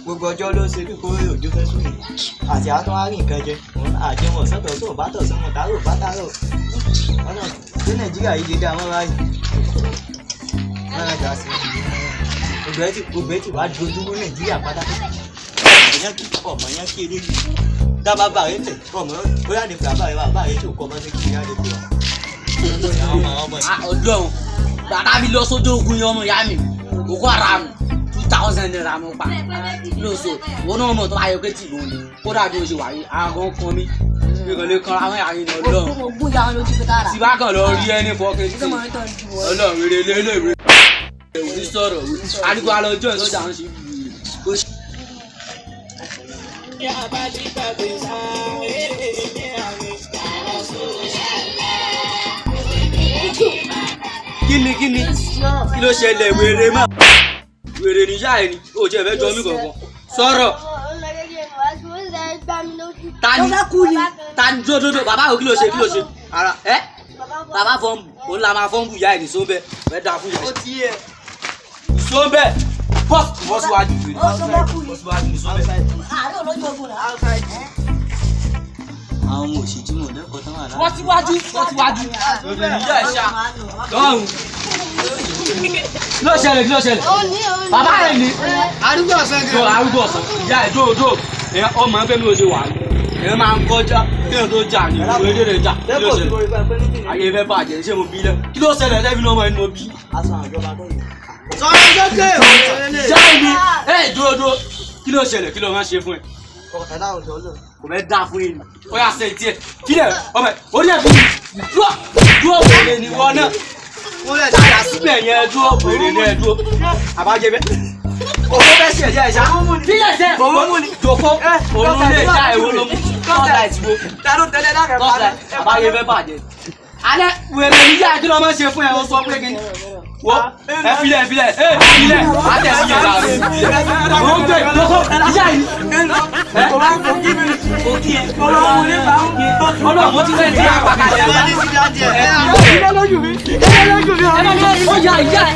Gbogbo ọjọ́ ló ṣe bí kórè òjò fẹ́ sùn ní àti àtún á rí nǹkan jẹ àjẹun ọ̀sán tọ̀sán ò bá tọ̀sán mọ̀ tààrọ̀ ò bá tààrọ̀ ọ̀nà tí Nàìjíríà yìí ṣe dá wọn báyìí wọn náà dá sí i gbogbo ẹ ti wá dojúrú Nàìjíríà pátápátá ọmọ yẹn kí eléyìí dá bàbá rẹ tẹ ọmọ bóyá ní bàbá rẹ bàbá rẹ tí ò kọ ọmọ sí kí ní àdé tiwa. Ọlọ́run bàbá mi lọ sójú ogun yẹn, ọmọ ìyá mi Boko Haram 2000 naira mo pa lóso. Wọn náà mọ̀ tó ayọ̀ pé tì lónìí kódà bí o ṣe wà yìí àwọn kan mi kàn lè kanra àwọn ìyá yìí ní Ọlọ́run Ogún ìyá wọn lójú pé kára. Tí bá kàn lọ rí ẹni fọkàn sí Ọlọ́run rere lélẹ́wẹ̀ òní sọ̀rọ̀ àdúgbò alọ́jọ́ ìsọjà ń ṣe bí. Kíni kíni kí ló ṣẹlẹ̀? Wèrè má wèrè níyà ẹ ni ó jẹ́ ìfẹ́ jọ mí kankan sọ̀rọ̀. Tani tani dódódó bàbá o, kí ló ṣe, kí ló ṣe ara ẹ? Bàbá fọ́nbù òun la máa fọ́nbù ìyá ẹ̀ ní sóńbẹ́ fẹ́ dáa fún ìyá ẹ̀ sóńbẹ́ bọ́ọ̀sì bọ́ọ̀sì wájú wèrè bọ́ọ̀sì wájú ní sóńbẹ́. Àwọn òṣì tí mo lẹ́kọ̀ọ́ tán wà lára. Wọ́n síwájú, wọ́n síwájú ìyá ẹ̀ ṣá lọ́rùn. Kí ló ṣẹlẹ̀? Kí ló ṣẹlẹ̀? Bàbá rẹ̀ ní Arúgbó ọ̀sán tó arúgbó ọ̀sán ìyá ẹ̀ dóòdó ọmọ ẹgbẹ́ mi ò ṣe wà ní èèyàn máa ń kọjá kí èèyàn tó jà ní ìwé lédè jà. Kí ló ṣẹlẹ̀? Ayé fẹ́ bàjẹ́. Ṣé mo bí lẹ́? Kí ló ṣẹlẹ̀ lẹ́bi lọ́mọ ẹni mo bí? Aṣọ àwọn ìjọba tó yẹ. Sọ̀rọ̀ sókè. Ìyá ẹ̀ ni ẹ̀ dóòdó. Kí ló ṣẹlẹ̀? Kí ló máa ṣe fún ẹ? Ẹ láwọn sọ lọ. Kò fẹ́ dáa fún yín ni ó yà sẹ́yìn tiẹ̀ kílẹ̀ ọmọ ẹ̀ orí ẹ̀ fún mi. Dúró dúró, wèrè ni wọ́n náà padà síbẹ̀ yẹn. Dúró, wèrè ni ẹ dúró. Àbájẹ bẹ́ẹ̀ òwò bẹ́ẹ̀ sì ẹ̀jẹ̀ ẹ̀ṣá kílẹ̀ sẹ́ jòkó òun lè ṣá ìwọ ló mú tọ́sà ìtìwó tọ́sà. Àbájẹ bẹ́ẹ̀ bàjẹ́ alẹ́ wèrè ni yá. Kí ló máa ń ṣe fún ẹ? Ó sọ pé kí ni wo ẹ filẹ̀, ẹ filẹ̀, ẹ filẹ̀ àtẹ̀sí yẹn la ó ń gbé jòkó ìyá yìí. Ọlọ́run mo ti fẹ́ di apàkàlẹ̀. Ẹ lójú mi, ẹ lójú mi, ó yà ìyá ẹ.